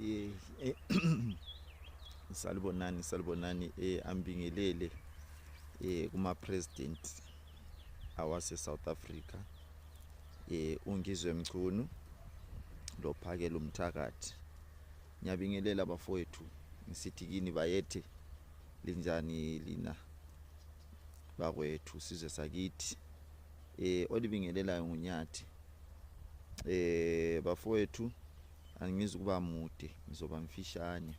eh eh, salibonani ambingelele kuma president awase South Africa ungizwe Mchunu lo Phakela uMthakathi. Ngiyabingelela bafowethu ngisithi kini bayethe linjani lina bakwethu sizwe sakithi. Olibingelelayo nguNyathi. Bafowethu angizukuba mude ngizoba mfishane.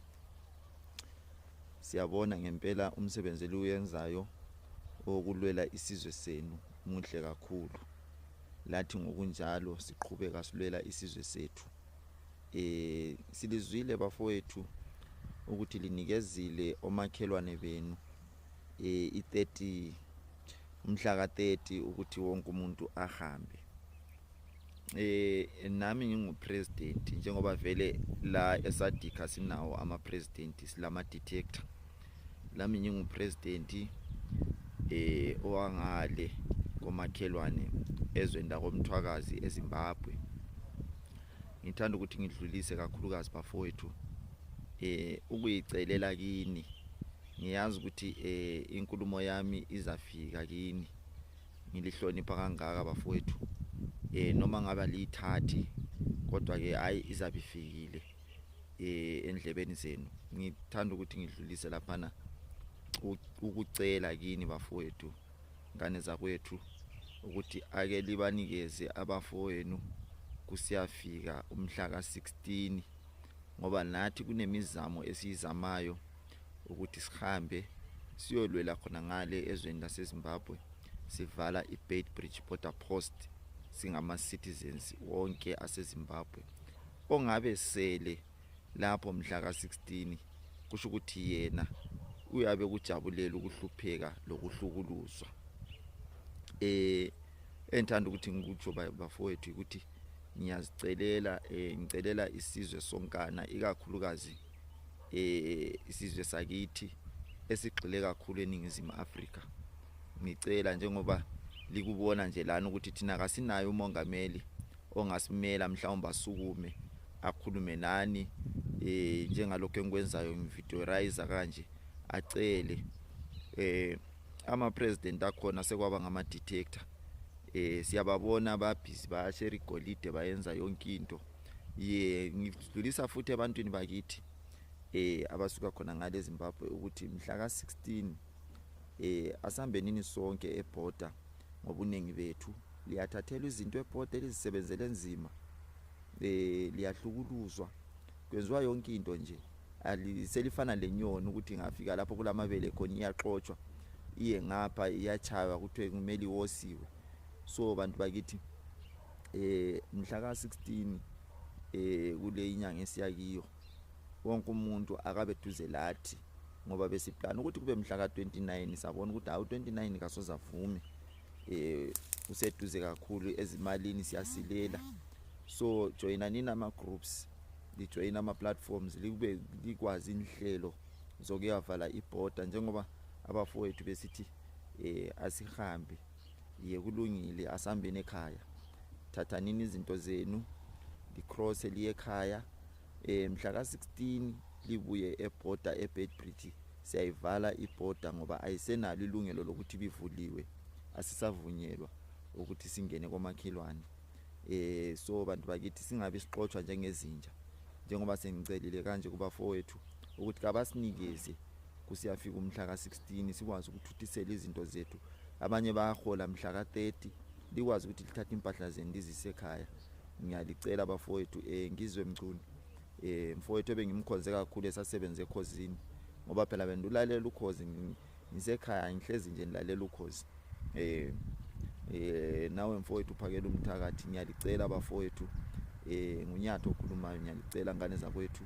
Siyabona ngempela umsebenzi uyenzayo okulwela isizwe senu muhle kakhulu. Lathi ngokunjalo siqhubeka silwela isizwe sethu. Silizwile bafowethu ukuthi linikezile omakhelwane benu i30 umhla ka30 ukuthi wonke umuntu ahambe. Nami ngingupresident njengoba vele la eSadika sinawo ama president silama detector. Lami ngingupresident owangale komakhelwane ezweni lakoMthwakazi eZimbabwe. Ngithanda ukuthi ngidlulise kakhulukazi bafowethu ukuyicelela kini. Ngiyazi ukuthi inkulumo yami izafika kini. Ngilihlonipha kangaka bafowethu. Noma ngaba lithathi kodwa ke hayi izabifikile endlebeni zenu. Ngithanda ukuthi ngidlulise laphana ukucela kini bafowethu ngane zakwethu ukuthi ake libanikeze abafowenu kusiyafika umhla ka16 ngoba nathi kunemizamo esiyizamayo ukuthi sihambe siyolwela khona ngale ezweni laseZimbabwe. Sivala iBeitbridge border post singama citizens wonke aseZimbabwe. Ongabe sele lapho mhla ka16 kusho ukuthi yena uyabe kujabulela ukuhlupheka lokuhlukuluzwa. Enthanda ukuthi ngikutsho bafowethu ukuthi ngicelela isizwe sonkana ikakhulukazi isizwe sakithi esigxile kakhulu eNingizimu Afrika. Ngicela njengoba likubona nje lana ukuthi thina kasinayo umongameli ongasimela mhlawumbe asukume akhulume nani njengalokho engikwenzayo ngivideorize kanje acele ama president akhona sekwaba ngama detector. Siyababona babhizi bayashare igolide bayenza yonke into. Ngidlulisa futhi ebantwini bakithi abasuka khona ngale eZimbabwe ukuthi mhla ka16 asambe nini sonke eborder ngobuningi bethu liyathathelwa izinto eborder elizisebenzele enzima. Liyahlukuluzwa kwenziwa yonke into nje aliselifana lenyoni ukuthi ngafika lapho kulamabele khona iyaxoxwa iye ngapha iyachaywa kuthiwe kumele iwosiwe. So bantu bakithi mhla ka16 kule inyanga esiyakiyo wonke umuntu akabe duze lathi ngoba besiplan ukuthi kube mhla ka29 sabona ukuthi awu 29 kasoza vume useduze kakhulu ezimalini siyasilela. So joina nina ama groups lijoin ama platforms likube likwazi inhlelo zokuyavala iborder njengoba abafowethu besithi asihambe kulungile asambeni ekhaya. Thathanini izinto zenu licross liye ekhaya mhla ka16 libuye eborder eBeitbridge siyayivala iborder ngoba ayisenalo ilungelo lokuthi bivuliwe asisavunyelwa ukuthi singene komakhelwane. So bantu bakithi singabe sixoxwa njengezinja njengoba sengicelile kanje kubafowethu ukuthi kabasinikeze kusiyafika umhla ka16 sikwazi ukuthuthisela izinto zethu. Abanye bayahola mhla ka30 likwazi ukuthi lithathe impahla zenu lizise ekhaya. Ngiyalicela bafowethu ngizwe Mchunu mfowethu ebengimkhonze kakhulu esasebenza ekhosini ngoba phela bendulalela ukhozi ngisekhaya ngihlezi nje nilalela ukhozi. Nawe mfowethu Phakela uMthakathi ngiyalicela bafowethu nguNyathi okhulumayo ngiyalicela ngane zakwethu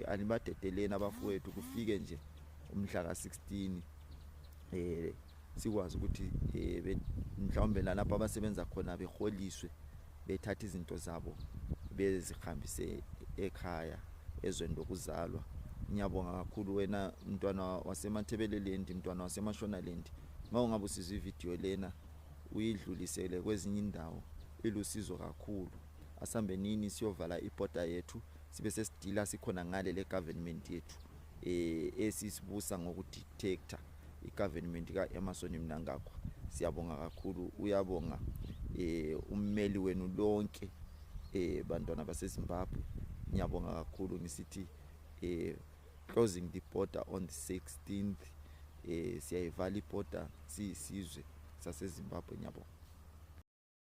anibadedeleni abafowethu kufike nje umhla ka16 sikwazi ukuthi mhlawumbe lapha abasebenza khona beholiswe bethatha izinto zabo bezihambise ekhaya ezweni lokuzalwa. Ngiyabonga kakhulu wena mntwana wasemaThebeleland mntwana waseMashonaland mawungabe usizwe ivideo lena uyidlulisele kwezinye indawo ilusizo kakhulu. Asambe nini siyovala iborder yethu sibe sesidila sikhona ngale le government yethu esisibusa ngokudictator igovernment kaEmmerson Mnangagwa. Siyabonga kakhulu, uyabonga ummeli wenu lonke bantwana baseZimbabwe. Ngiyabonga kakhulu ngisithi closing the border on the 16th siyayivala iborder siyisizwe saseZimbabwe. Ngiyabonga.